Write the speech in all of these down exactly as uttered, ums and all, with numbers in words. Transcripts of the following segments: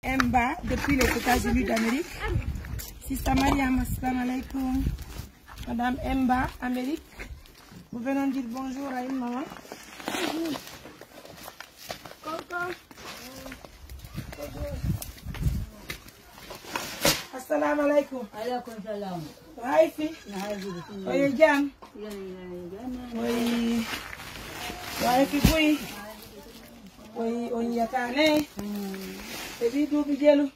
Emba, depuis les États-Unis d'Amérique. Sister Mariam, assalamu alaikum. Madame Emba, Amérique. Vous venons dire bonjour à une maman. Assalamu alaikum. Alaikum salam. Waifi. Waifi. Oye jam. Wai. Waifi bui. Wai, on yatane. Ebi dubi jelu.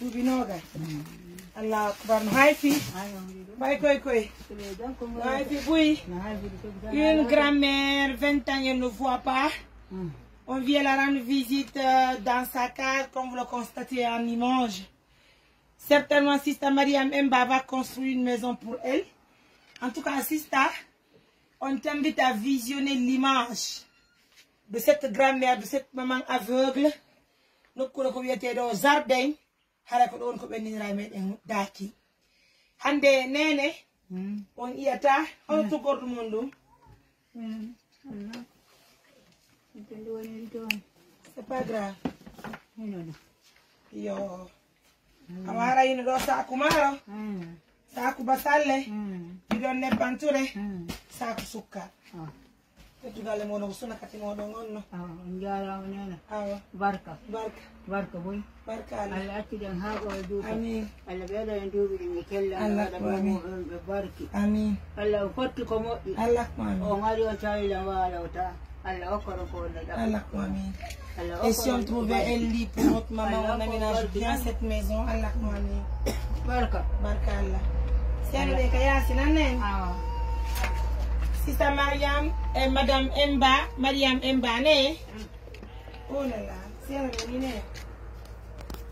Dubi noga. Allahu akbar. No haifi. Bai koi koi. No haifi bui. Une grand-mère, vingt ans, elle ne voit pas. On vient la rendre visite euh, dans sa case, comme vous le constatez en image. Certainement, Sister Mariam Emba va construire une maison pour elle. En tout cas, Sister, on t'invite à visionner l'image de cette grand-mère, de cette maman aveugle. Nokkuure ko wiyetee ɗo jardin, hara ko ɗon ko ɓenninira e meɗen daaki. Hande nene, on iyata, hono tugordu mon ɗum? C'est pas grave. Yo. A wara ino ɗo saku maro. Saku basalle. Bidon nebban ture. Saku sukka. Teddugale mo no suna kati mo ɗon on no. Awa, on jaaraama neena. Awa. Barka. Barka. Barka boy. Barka Allah. Allah acciɗen haa ko e duuɓi. Amin. Allah ɓeyda en duuɓi ɗin e kella. Allah Allah waɗa ko amin. Mo ɓe barki. Amin. Allah o fotti ko moƴƴi. Allah ko amin. O ngari o tawi la wala o ta. Allah okkoɗo ko wonno ɗaɓɓude. Allah ko amin. Allah okkoɗo. Et si on trouvait un lit pour notre maman, on aménage bien cette maison. Allah ko amin. Barka. Barka Allah. Sere de ka yasi nan nen. Awa. Sister Mariam et Madame Emba, Mariam Emba ne. Oh là là, sere de ni ne.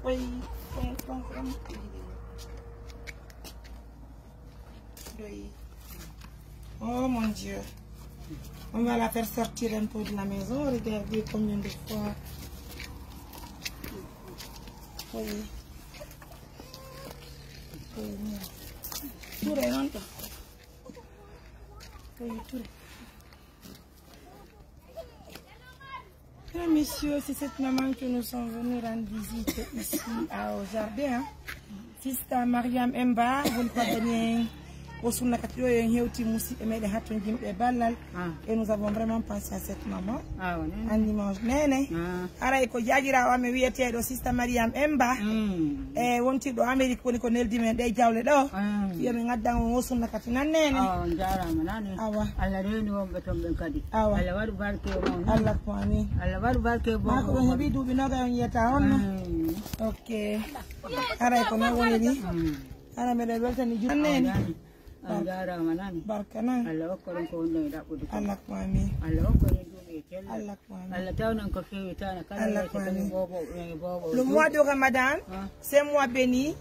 Oui, kon kon kon. Oui. Oh mon Dieu. On va la faire sortir un peu de la maison. Regardez combien de fois. Oui. Oui, merde. Tourez, non? Oui, tourez. Mesdames, messieurs, c'est cette maman que nous sommes venus rendre visite ici à, au jardin, hein. Sister Mariam Emba, woni ko dañi o sunna kadi ɗo en hewti musidɓe meɗen hatton jimɓe ballal. Ah. Et nous avons vraiment pensé à cette maman. Ah, ouais, non, non. En image nene. Ah. Haray ko jaajiraawo amen wiyeteeɗo Sister Mariam Emba. Mm. E wontirɗo Amérique woni ko neldi men ɗe jawle ɗo. Mm. Yo min ngaddan on o sunna kadi nan nene. Ah, on jaaraama nane. Awa. Allah reeni wonɓe ton ɓen kadi. Awa. Allah waɗu barke e mon. Allah ko amin. Allah waɗu barke e mon. Maa ko ɗon heɓi duuɓi noga on yiyata on no. Mm. Ok. Haray ko non woni ni. Mm. Hara meɗen weltani juɗe. Nene. On jaaraama nane. Barka nan. Allah okkoɗon ko wonɗon e ɗaɓɓude ko. Allah ko amin. Allah okkoɗon duuɓi e cellal. Allah ko amin. Allah tawnan ko fewi tana kala. Allah ko amin. Bobo, eh, bobo. Le mois de Ramadan, ah, c'est un mois béni,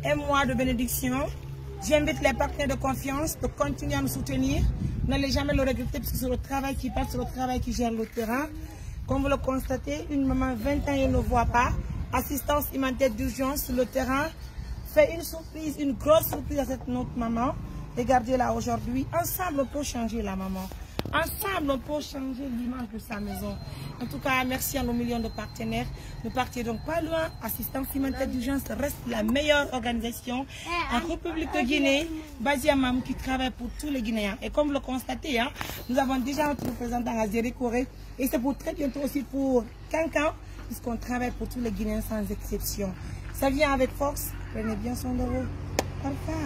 un mois de bénédiction. J'invite les partenaires de confiance de continuer à nous soutenir. N'allez jamais le regretter parce que c'est le travail qui parle, c'est le travail qui gère le terrain. Comme vous le constatez, une maman vingt ans et ne voit pas. Assistance humanitaire d'urgence sur le terrain. Fait une surprise, une grosse surprise à cette notre maman. Regardez-la aujourd'hui. Ensemble, on peut changer la maman. Ensemble, on peut changer l'image de sa maison. En tout cas, merci à nos millions de partenaires. Ne partez donc pas loin. Assistance humanitaire d'urgence reste la meilleure organisation en République de Guinée, basée à Mamou, qui travaille pour tous les Guinéens. Et comme vous le constatez, hein, nous avons déjà notre représentant à Zérékoré. Et c'est pour très bientôt aussi pour Cancan, puisqu'on travaille pour tous les Guinéens sans exception. Ça vient avec force. Prenez bien soin de vous. Au revoir.